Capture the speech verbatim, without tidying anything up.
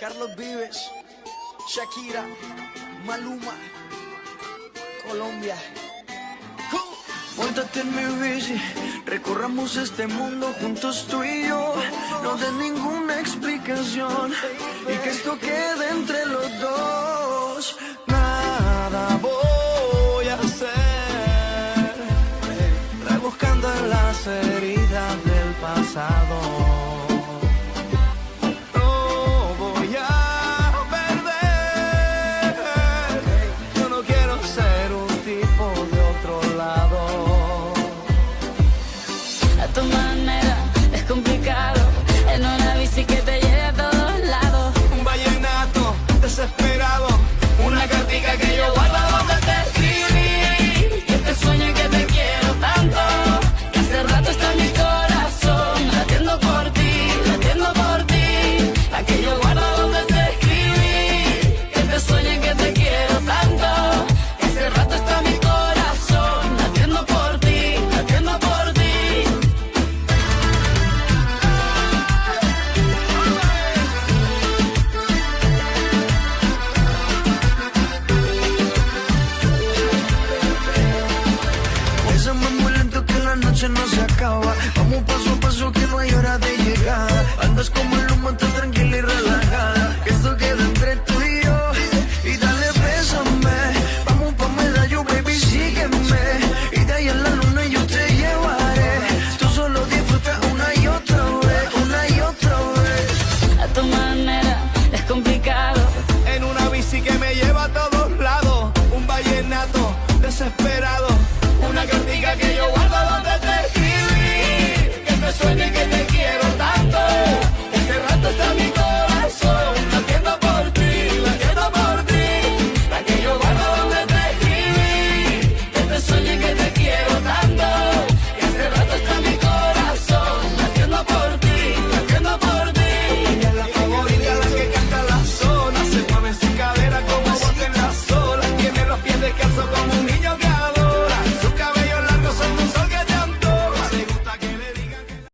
Carlos Vives, Shakira, Maluma, Colombia. Móntate en mi bici, recorramos este mundo juntos tú y yo. No des ninguna explicación y que esto quede entre los dos. Nada voy a hacer, rebuscando en las heridas del pasado. No voy a perder, yo no quiero ser un tipo de otro lado. A tu manera es complicado, en una bici que te lleve a todos lados. Un vallenato desesperado, una cartica que yo guardo donde te escribí, que te sueño y que te quiero tanto, que hace rato está mi corazón latiendo por ti, latiendo por ti. Aquello guarda donde te escribí, que te sueño y que te quiero tanto. Hace rato está mi corazón latiendo por ti, latiendo por ti. Bésame muy lento que la noche no se acaba. Vamos paso a paso que no hay hora de llegar. Andas como